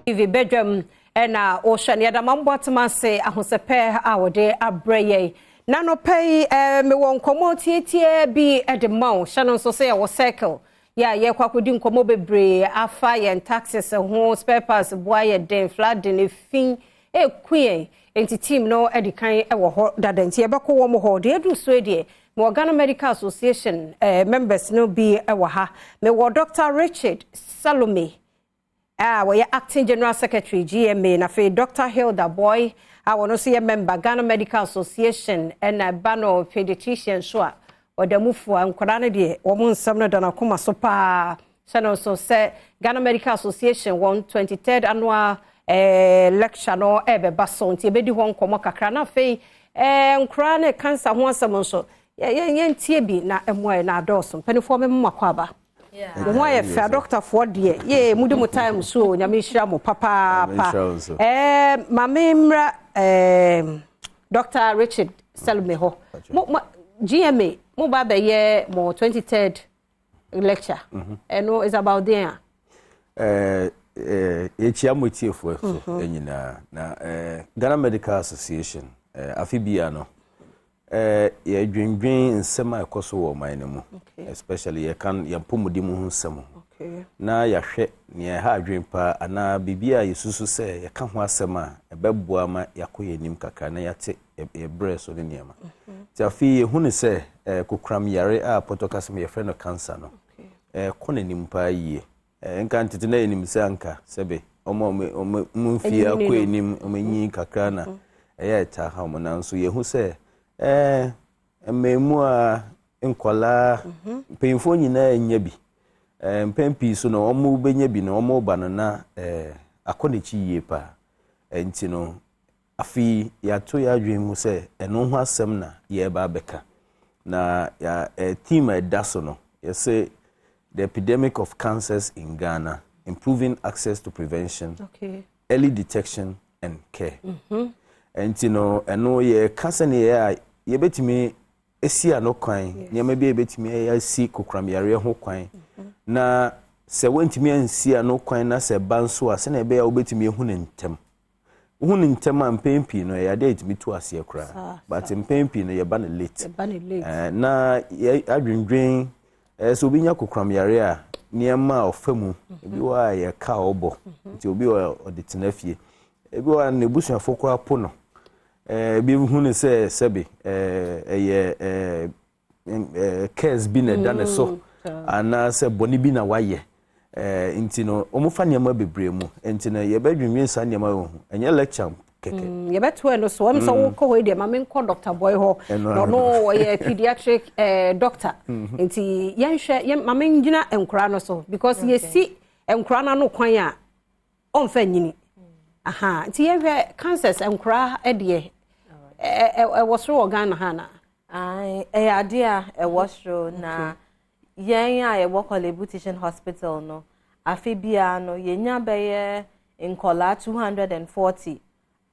TV badwam ɛna wɔhwɛ no. Yɛda ma mbɔtema ase ahosɛpɛ a wɔde abrɛ yɛn. Na nɔpɛ yi mewɔ nkɔmmɔ tietie bi de ma wo. Hyɛ no nso sɛ yɛwɔ circle yɛ a yɛkɔ akɔdi nkɔmmɔ bebree afa yɛn taxes ho, spare parts boa yɛ den, flooding, efi eku yɛn. Nti team no de kan wɔ hɔ dada, nti yɛbɛkɔ wɔn hɔ. Deɛ edu so deɛ, mewɔ Ghana Medical Association members no bi wɔ ha. Mewɔ Dr Richard Salome a wɔyɛ acting general secretary, GMA, na afei Dr Hilda Boy a wɔn nso yɛ member, Ghana Medical Association, ɛna ɛba no pediatrician so a ɔda mu fo a nkwadaa no deɛ, wɔn nsɛm no da n'akoma so paa. Hyɛ no nso sɛ Ghana Medical Association wɔn 23rd annual lecture no ɛrebɛba so, nti ebɛdi hɔ nkɔmɔ kakra. Na afei nkwadaa ne cancer ho asɛm nso yɛntie bi na ɛmoa yɛ na adɔɔso. Mpanimfoɔ, mɛmo akɔ aba. Mo ho ayɛ fɛ. Adɔktafoɔ deɛ, yee, mudi mo time so. Nyame nhyira mo papaapa. Maame, mmra Dr Richard Salome hɔ. Mo GMA mo ba bɛyɛ mo 23rd lecture, ɛno is about there. Yɛkyia mo tiefoɔ so nyinaa. Na Ghana Medical Association, afe bia no yɛdwendwen nsɛm a ɛkɔ so wɔ ɔman no mu, especially yɛka yɛn mpɔmudi mu ho nsɛm ho, na yɛahwɛ nea ɛha adwen paa anaa biribi a yɛsusu sɛ yɛka ho asɛm a ɛbɛboa ma yɛakɔ yɛn anim kakra na yɛate yɛbrɛ so ne nneɛma. Nti afei yɛhu ne sɛ kokoram yare a pɔtɔkasɛm yɛfrɛ no cancer no ɛkɔ n'anim paa yie. Nka ntete na yɛnim sɛ anka sɛbe ɔmo ɔmo mu mfie akɔ anim, ɔmo anyi kakra na ɛyɛ ɛta ha ɔmo, nanso yɛhu sɛ mmɛɛmu a nkɔlaa, mpanyinfoɔ nyinaa nya bi. Mpɛn pii so no, ɔmo bɛnya bi no, ɔmo ba no na akɔ n'akyi yie paa. Nti no afei yɛato yɛ adwene mu sɛ ɛno ho asɛm na yɛreba abɛka. Na yɛ theme a ɛda so no, yɛsɛ "The epidemic of cancers in Ghana: improving access to prevention, early detection and care." Nti no ɛno yɛka sɛneɛ a yɛbɛtumi esi ano kwan, nneɛma bi a yɛbɛtumi asi kokoramyareɛ ho kwan, na sɛ wɔntumi ansi ano kwan na sɛ ba nso a, sɛnea ɛbɛyɛ a wobɛtumi ehu ne ntɛm. Wohu ne ntɛm a, mpɛn pii no ɛyɛ adeɛ a yɛtumi tu aseɛ koraa, but mpɛn pii no yɛba no late. Na yɛ adwendwen sɛ obi nya kokoramyare a, nneɛma a ɔfa mu, ebi wɔ a yɛka a ɔbɔ, nti obi wɔ ɔde tena fie, ebi wɔ a n'ebusuafo koraa po no, ebi hu ne sɛ sɛbi ɛyɛ ɛɛ ɛɛ curse bi na ɛda ne so anaasɛ bɔne bi na wayɛ. Nti no wɔn fa nneɛma bebree mu, nti no yɛbɛdwendwen saa nneɛma wɔ ho. Ɛnyɛ lecture kɛkɛ. Yɛbɛto ɛno so. Wɔn sɛ wokɔ hɔ yi deɛ, maame, nkɔ Dr Boy hɔ na ɔno wɔyɛ pediatric doctor, nti yɛnhwɛ yɛn maame ngyina nkora no so, because yɛsi nkora no ano kwan a ɔmfa nyini aha. Nti yɛhwɛ cancers nkora deɛ, ɛwɔ soro wɔ Ghana ha na? Ɛyɛ adeɛ a ɛwɔ soro. Na yɛn a yɛwɔ Korle Bu Teaching Hospital no, afe biara no yɛnya bɛyɛ nkɔlaa 240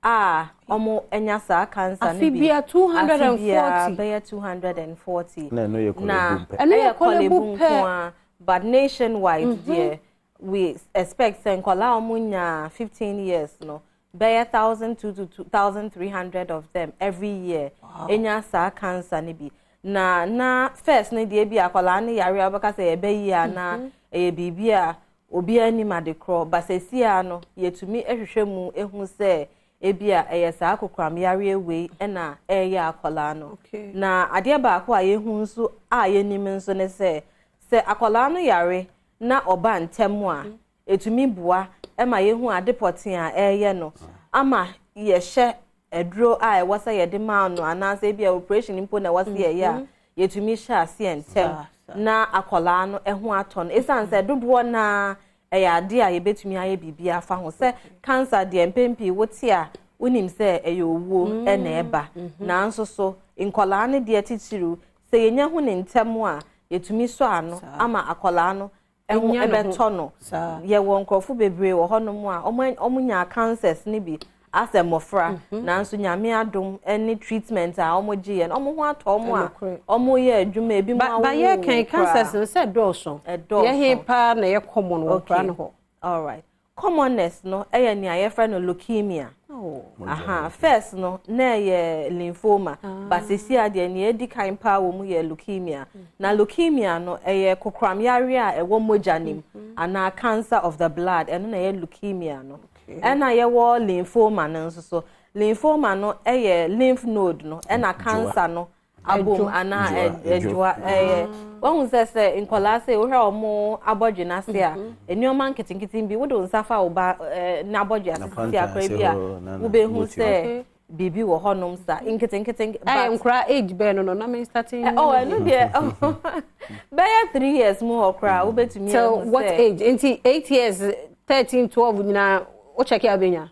a wɔn anya saa cancer no bi. Afe bia 240? Bɛyɛ 240. Na ɛno yɛ Korle Bu pɛ? Ɛno yɛ Korle Bu pɛ. But nationwide deɛ, we expect sɛ nkɔlaa a wɔn nya 15 years no, bɛyɛ 1,200 to 2,300 of them every year enya saa cancer no bi. Na first no deɛ, bi akwadaa no yare a, wɔbɛka sɛ yɛbɛyi a na ɛyɛ biribi a obiara anim ade korɔ ba. Sɛsi a no yɛtumi hwehwɛ mu ehu sɛ ebi a ɛyɛ saa kokoram yareɛ wei ɛna ɛyɛ akwadaa no. Na adeɛ baako a yɛhu nso a yɛnim nso ne sɛ akwadaa no yare na ɔba ntɛm a, etumi boa ɛma yɛhu ade pɔtee a ɛreyɛ no, ama yɛhyɛ aduro a ɛwɔ sɛ yɛde maa no, anaasɛ ebi a operation mpo na ɛwɔ sɛ yɛyɛ a, yɛtumi hyɛ aseɛ ntɛm na akwadaa no ɛho atɔ no. Esiane sɛ dodoɔ naa ɛyɛ ade a yɛbɛtumi ayɛ biribi afa ho, sɛ cancer deɛ, mpɛn pii wote a, wonim sɛ ɛyɛ owuo ɛna ɛba. Nanso so nkwadaa no deɛ, titiriw sɛ yɛnya ho ne ntɛm a, yɛtumi sɔ ano ama akwadaa no ɛho ɛbɛtɔ no. Yɛwɔ nkurɔfo bebree wɔ hɔnom a wɔn nya cancers ne bi asɛ mmɔfra, nanso Nyame adom ne treatment a wɔn gye yɛ no, wɔn ho atɔ wɔn a wɔn yɛ adwuma, ebi mu awo. Ba yɛ kan cancers no sɛ ɛdɔɔso? Ɛdɔɔso. Yɛhe paa na yɛ common wɔ nkora no hɔ? All right. Commonest no ɛyɛ nea yɛfrɛ no leukemia. Aha, first no na ɛyɛ lymphoma, but sisi adeɛ nea edi kan paa wɔ mu yɛ leukemia. Na leukemia no ɛyɛ kokoram yare a ɛwɔ mogya nim anaa cancer of the blood. Ɛno na ɛyɛ leukemia no. Ɛna yɛwɔ lymphoma no nso so. Lymphoma no ɛyɛ lymph node no ɛna cancer no abom anaa ɛdwoa. Ɛyɛ wɔn sɛ nkɔlaa sɛ wohwɛ wɔn abɔdwe n'ase a, nneɛma nketenkete bi wode nsa fa wo ba n'abɔdwe ase sisi akora bi a, wobɛhu sɛ biribi wɔ hɔnom sa nketenkete. Ɛyɛ nkora age bɛn no na me starting? Oh, ɛno deɛ bɛyɛ 3 years mu hɔ koraa wobɛtumi. Till what age? Nti 8 years, 13, 12 nyinaa wo check abɛnya?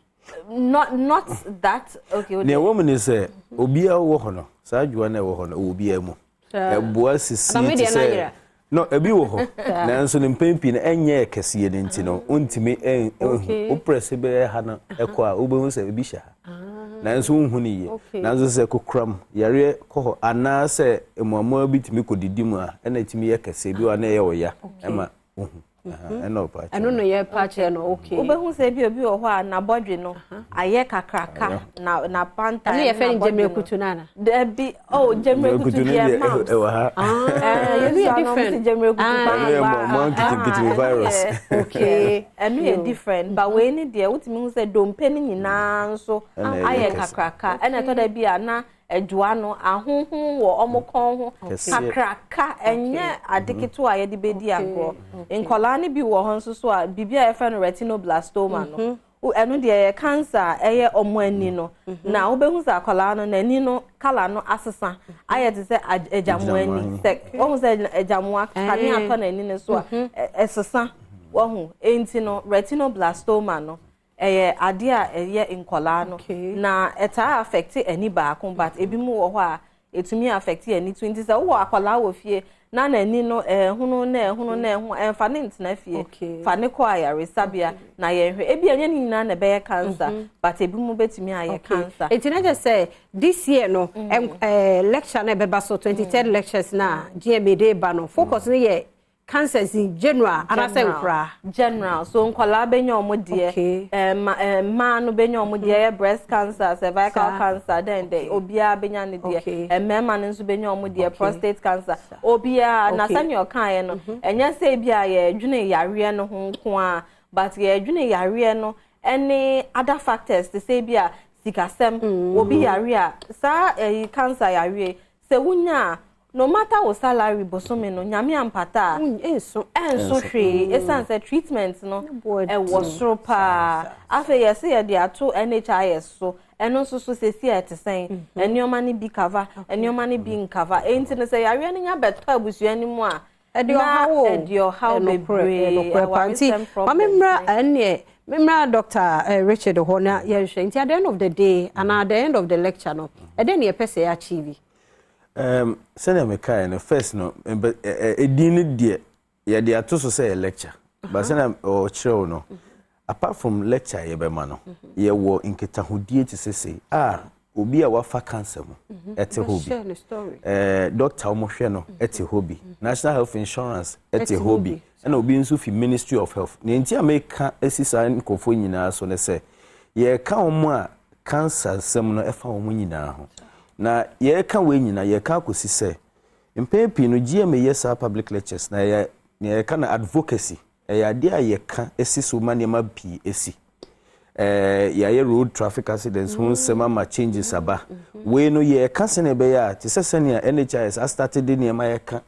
Not that, okay. Nea ɛwɔ mu ne sɛ obiara wɔ hɔ no, saa adwoa no ɛwɔ hɔ no, ɛwɔ obiara mu. Ɛboa sisi te sɛ no ebi wɔ hɔ, nanso ne mpɛn pii no ɛnyɛ kɛseɛ no nti no wontumi ɛnhu. Woprɛse bɛyɛ ha no ɛkɔ a, wobɛhu sɛ ebi hyɛ ha, nanso wonhu no yie. Nanso sɛ kokoram yareɛ kɔ hɔ anaasɛ mmoamoa bi tumi kɔdidi mu a, ɛna ɛtumi yɛ kɛseɛ bi wɔ a na ɛyɛ ɔya ɛma wohu. Ɛna ɔpa kyerɛ. Ɛno no yɛ pa kyerɛ no, okay. Wobɛhu sɛ ebi obi wɔ hɔ a n'abɔdwe no ayɛ kakraka na panta. Ɛno yɛ fɛ no gyemrekutu nana? Dabi, oh, gyemrekutu deɛ mumps. Ɛwɔ ha. Ɛno yɛ different. Gyemrekutu. Ɛno yɛ mmoa nketenkete virus. Okay, ɛno yɛ different, but wei ni deɛ wotumi hu sɛ dompe no nyinaa nso ayɛ kakraka. Ɛna ɛtɔ da bi a na adwoa no ahoho wɔ ɔmo kɔn ho kakraka. Ɛnyɛ ade ketewa a yɛde bɛdi agorɔ. Nkɔlaa no bi wɔ hɔ nso so a biribi a yɛfrɛ no retinoblastoma no, ɛno deɛ yɛ cancer a ɛyɛ ɔmo ani no. Na wobɛhu sɛ akɔlaa no n'ani no colour no asesa ayɛ te sɛ agyamoa ani. Sɛ wɔhu sɛ agyamoa kanea atɔ n'ani no so a, ɛsesa wɔhu. Enti no retinoblastoma no ɛyɛ adeɛ a ɛyɛ nkɔlaa no na ɛtaa affect ani baako, but ebi mu wɔ hɔ a etumi affect ani to. Nti sɛ wowɔ akɔlaa wɔ fie na n'ani no ɛhono na ɛhono na ɛho, ɛnfa ne ntena fie, fa ne kɔ ayaresabea na yɛnhwɛ. Ebi ɛnyɛ ne nyinaa na ɛbɛyɛ cancer, but ebi mu bɛtumi ayɛ cancer. Eti na kyerɛ sɛ this year no lecture na ɛbɛba so, 23rd lectures na GMA de ba no, focus no yɛ cancers in general anaasɛ nkoraa? General. So nkɔlaa bɛnya ɔmo deɛ, mmaa no bɛnya ɔmo deɛ, ɛyɛ breast cancer, cervical cancer, then de obiara bɛnya ne deɛ. Mmarima no nso bɛnya ɔmo deɛ, prostate cancer, obiara. Na sɛnea ɔkaeɛ no, ɛnyɛ sɛ ebi a yɛdwene yareɛ no ho nko a, but yɛdwene yareɛ no ɛne other factors te sɛ ebi a sikasɛm. Obi yare a saa ɛyi cancer yareɛ sɛ wunya a, no matter wo salary bosome no, Nyame ampata a, ɛnso. Ɛnso hwee, ɛsiane sɛ treatment no ɛwɔ soro paa. Afei yɛsɛ yɛde ato NHIS so, ɛno nso so sɛsi a ɛte sɛn, nneɛma no bi cover, nneɛma no bi ncover. Enti no sɛ yareɛ no nya bɛtɔ abusua no mu a, ɛde ɔhaw o. Ɛde ɔhaw bebree. Ɛnokorɛ pa. Nti maame mmra, ɛnneɛ mmra Dr Richard hɔ na yɛnhwɛ. Nti at the end of the day anaa at the end of the lecture no, ɛdɛn ne yɛpɛ sɛ yɛ achieve? Sɛnea mekaeɛ no first no, ɛdin no deɛ yɛde ato so sɛ yɛ lecture, but sɛnea ɔkyerɛw no, apart from lecture yɛbɛma no, yɛwɔ nkitahodie te sɛ sei a obi a wafa cancer mu ɛte hɔ bi, doctor a wɔhwɛ no ɛte hɔ bi, National Health Insurance ɛte hɔ bi, ɛna obi nso fi Ministry of Health. Nea nti a meka asi saa nkurɔfoɔ nyinaa so ne sɛ yɛreka wɔn a cancer nsɛm no ɛfa wɔn nyinaa ho. Na yɛreka wei nyinaa, yɛreka akɔsi sɛ mpɛn pii no GMA yɛ saa public lectures na yɛ nea yɛka no advocacy. Ɛyɛ adeɛ a yɛka esi so ma nneɛma pii esi. Yɛayɛ road traffic accidents ho nsɛm ama changes aba. Wei no yɛreka sɛnea ɛbɛyɛ a te sɛ sɛnea NHIS astart de nneɛma yɛka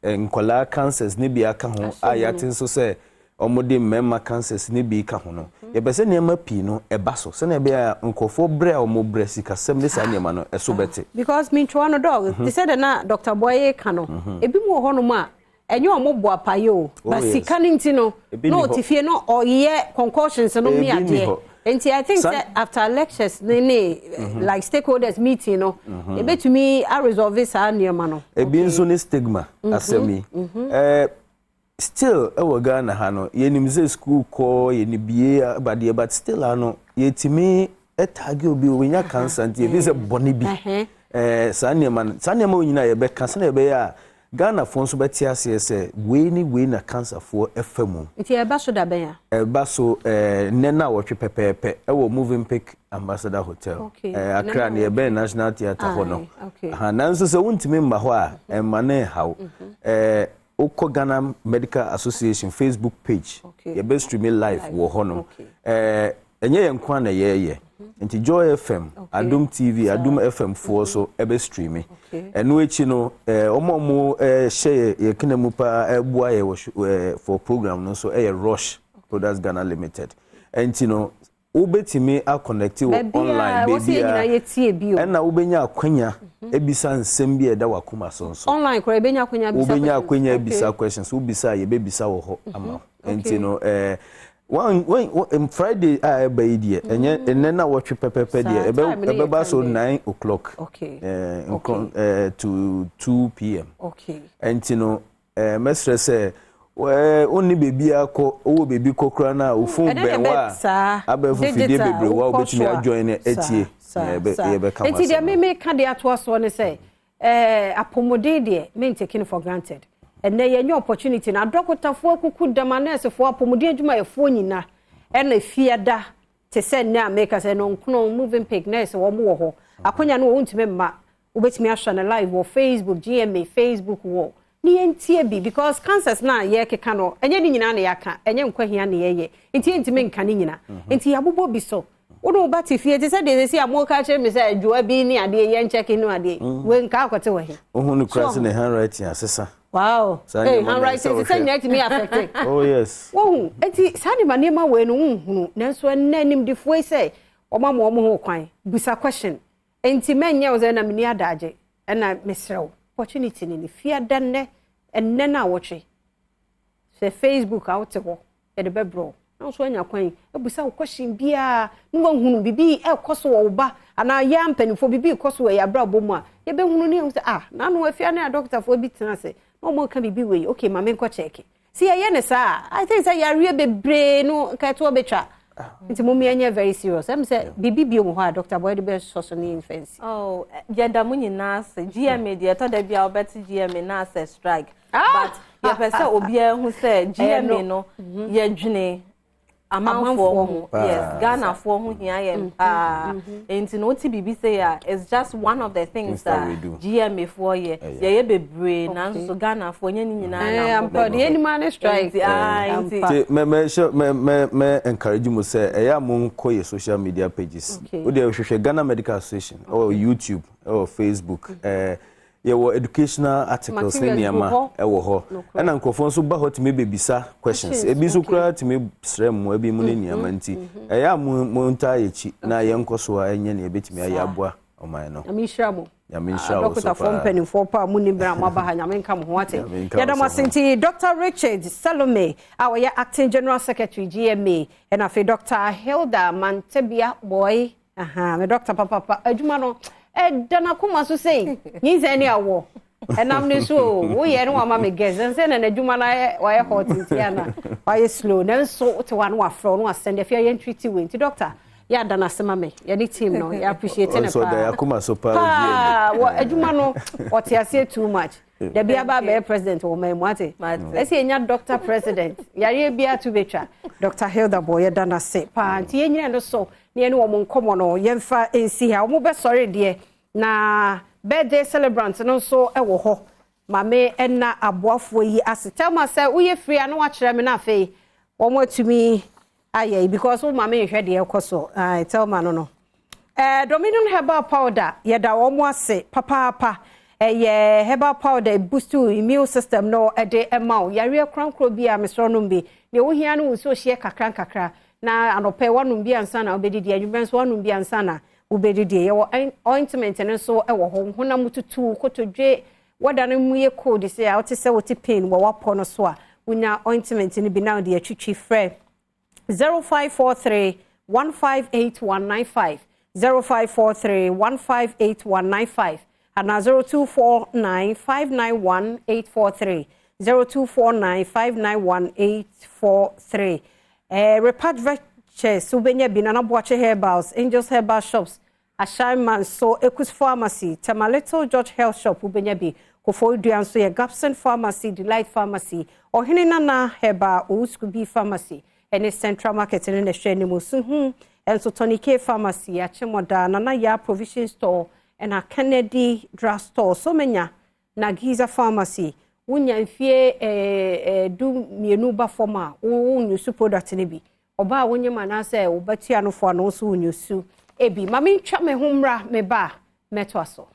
nkɔlaa cancers ne bi aka ho a, yɛate nso sɛ wɔde mmarima cancers ne bi ka ho no, yɛpɛ sɛ nneɛma pii no ɛba so sɛnea ɛbɛyɛ a nkurɔfoɔ brɛ a wɔn brɛ sikasɛm ne saa nneɛma no ɛso bɛte. Because mintwa no dɔg te sɛ de na Dr Boye ka no, ebi mu wɔ hɔnom a ɛnyɛ ɔmo bɔ apaye o, but sika no nti no na ɔte fie no ɔyɛ concoctions no ne adeɛ. Nti I think sɛ after lectures ne like stakeholders meeting no, ebetumi a resolve saa nneɛma no. Ebi nso ne stigma asɛm yi still ɛwɔ Ghana ha no. Yɛnim sɛ school kɔ yɛni bie abadeɛ, but still ano yɛtumi ɛtag obi onya cancer nti ebi sɛ bɔne bi. Saa nneɛma no, saa nneɛma nyinaa yɛbɛka sɛnea ɛbɛyɛ a Ghanafoɔ nso bɛte aseɛ sɛ wei ne wei na cancerfoɔ ɛfa mu. Nti ɛba so da bɛn a? Ɛba so nnɛ no a wɔtwe pɛpɛɛpɛ ɛwɔ Movenpick Ambassador Hotel. Accra ne ɛbɛn National Theatre hɔ no. Nanso sɛ wontumi mma hɔ a, ɛmma ne nhaw. Wokɔ Ghana Medical Association Facebook page, yɛbɛ stream live wɔ hɔ no. Ɛnyɛ yɛn nko na yɛyɛ, nti Joy FM, Adom TV, Adom FM foɔ so ɛbɛ stream. Ɛno akyi no, ɔmo a ɔmo hyɛ yɛ kena mu paa ɛboa yɛ wɔ for program no nso ɛyɛ Rush Products Ghana Limited. Ɛnti no wobɛtumi aconnect wɔ online beebiara, ɛna wobɛnya akwanya ebisa nsɛm bi a ɛda wakoma so nso. Online koraa ebɛnya akwanya bisa. Wobɛnya akwanya ebisa questions. Wobisa a, yɛbɛbisa wɔ hɔ ama wo. Nti no one Friday a ɛba yi deɛ, ɛnyɛ ɛnɛ na wɔtwe pɛpɛpɛ deɛ, ɛbɛba so 9 o'clock ɛɛ to 2 p.m. Nti no mɛsrɛ sɛ wonni beebi akɔ, wowɔ beebi kɔ koraa na wo phone bɛn wa a, abɛɛfo fidie bebree wa wobɛtumi ajoin no atie yɛbɛka ho. Nti deɛ meme ka de atoa soɔ ne sɛ apɔmuden deɛ, men take it for granted. Ɛnɛ yɛnyɛ opportunity na adɔkotafoɔ akuku dam, anɛɛsefoɔ, apɔmuden adwumayɛfoɔ nyina ɛna fiada te sɛ nnɛ a meka sɛ no nkono Movenpick nurse wɔn wɔ hɔ. Akonya no wɔn ntumi mma, wobɛtumi ahwɛ no live wɔ Facebook, GMA Facebook wɔ ne yɛntie bi, because cancers na yɛkeka no, ɛnyɛ ne nyinaa na yɛaka, ɛnyɛ nkwahia na yɛyɛ, nti yɛntumi nka ne nyinaa. Nti yɛabobɔ bi so. Wo ne wo ba te fie te sɛ deɛ sɛsi a moka kyerɛ me sɛ adwoa bi ne adeɛ yɛnkyɛke no adeɛ wei nka akɔte wɔ he. Wohu no kora sɛ ne handwriting asesa. Wow, hey, handwriting sɛ nyinaa tumi affect. Oh yes. Wohu, nti saa nneɛma wei no wonhunu, nanso ɛnnɛ nimdifoɔ yi sɛ ɔma ma ɔmo ho kwan bisa question, nti mɛnyɛ wo sɛ na menni adagye. Ɛna mesrɛ wo, opportunity ne fiada nnɛ, ɛnnɛ no a wɔtwe sɛ Facebook a wote hɔ yɛde bɛbrɛ wo na nso anya kwan ebusa wo question biara na wahunu biribi ɛkɔ so wɔ wo ba anaa yɛ mpanimfoɔ biribi kɔ so wɔ yɛ abrabɔ mu a yɛbɛhunu ne yɛhu sɛ, ah, nanu afia ne adɔkotafoɔ bi tena ase na wɔn ka biribi wei, okay, maame nkɔ kyɛɛke si yɛyɛ ne saa. I think sɛ yareɛ bebree no nka ɛtoɔ bɛtwa, nti mo mmea very serious. Ɛm sɛ biribi bio wɔ hɔ a Dr. Boyd bɛ sɔ so ne mfɛnsi. Oh, yɛda mo nyinaa ase. GMA deɛ, ɛtɔ da bi a wɔbɛte GMA na asɛ strike, but yɛpɛ sɛ obiara hu sɛ GMA no yɛdwene amanfoɔ ho. Yes, Ghanafoɔ ho hia yɛn paa, nti na wote biribi sɛ a, it's just one of the things that GMA foɔ yɛ. Yɛyɛ bebree, nanso Ghanafoɔ nyɛ ne nyinaa na mo bɛ deɛ anim ane strike. Nti mɛ mɛ hyɛ mɛ mɛ mɛ encourage mu sɛ ɛyɛ a mo nkɔ yɛ social media pages. O deɛ, hwehwɛ Ghana Medical Association ɛwɔ YouTube, ɛwɔ Facebook. Yɛwɔ educational articles ne nneɛma ɛwɔ hɔ, ɛna nkurɔfoɔ nso ba hɔ tumi bɛbisa questions, ebi nso koraa tumi srɛ mmoa bi mu ne nneɛma. Nti ɛyɛ a mo ntaa yɛ akyi na yɛnkɔ so a ɛnyɛ nea ebɛtumi ayɛ aboa ɔman no. Nyame nhyira mo. Nyame nhyira wo so paa. Adɔkotafoɔ mpanimfoɔ pa a mo nim bere a moaba ha, Nyame nka mo ho ate. Yɛda mo ase. Nti Dr. Richard Salome a ɔyɛ acting general secretary GMA, ɛna afei Dr. Hilda Mantebea Boy, aha me doctor papapa, adwuma no ɛda n'akoma so sei, nyinsɛn ne awɔ ɛnam ne so o, woyɛ ne wama me guest ɛnsɛ na n'adwuma no ayɛ wayɛ hot, nti ana wayɛ slow, nanso wote hɔ a na wafrɛ wo na wasɛnde afei yɛn treat wei. Nti doctor, yɛ ada n'ase ma me, yɛne team no yɛ appreciate ne paa akoma so paa. Paa wɔ adwuma no, ɔte aseɛ too much. Dabi aba abɛyɛ president wɔ man mu ate ɛsɛ yɛnya doctor president, yareɛ bi ato betwa. Dr. Hilda Bɔ, yɛda n'ase paa. Nti yɛnyina no so na yɛne wɔn nkɔmmɔ no yɛmfa nsi ha. Wɔn bɛsɔre deɛ na birthday celebrant no nso wɔ hɔ. Maame ɛna aboafoɔ yi ase tell ma sɛ woyɛ free a na wakyerɛ me, na afei wɔn atumi ayɛ yi because wo maame nhwɛ deɛ ɛkɔ so. Ayi tell ma no Dominion Herbal Powder, yɛda wɔn ase papaapa. Ɛyɛ herbal powder, boost immune system no, ɛde ɛma wo yareɛ korankoro bi a mesrɛ nom bi. Deɛ wohia no, wo nsuo hyɛ kakra nkakra na anɔpɛ wanom bi ansa na wobɛdidi, anwummerɛ nso wanom bi ansa na wobɛdidi. Yɛwɔ ointment no nso wɔ hɔ. Honam tutu, kotodwe, wɔda no mu yɛ cold sɛ a wote sɛ wote pain wɔ wapɔ no so a, wonya ointment no bi na wode atwitwi. Frɛ 0543 158195, 0543 158195 anaa 0249 591 843, 0249 591 843. Repat Ventures, wobɛnya bi Nana Boakye Herbals, Angels Herbal Shops, Ashaiman so, Ekus Pharmacy, Tema Little George Health Shop, wobɛnya bi. Koforidua nso yɛ Gapson Pharmacy, Delight Pharmacy, Ɔhene Nana Herbal, Owusukubi Pharmacy, ɛne Central Market no na ɛhwɛ anim. Suhum nso Tony K Pharmacy, Akyemɔda, Nana Yaa Provision Store, ɛna Kennedy Drug Store, Somenya na Giza Pharmacy. Wonya mfie 12 ba fam a, wonyusu product no bi. Ɔbaa a wonyim anaasɛ wobɛtua no fo a, no nso wonyusu ebi. Ma mentwa me ho mmra, me ba mɛtoa so.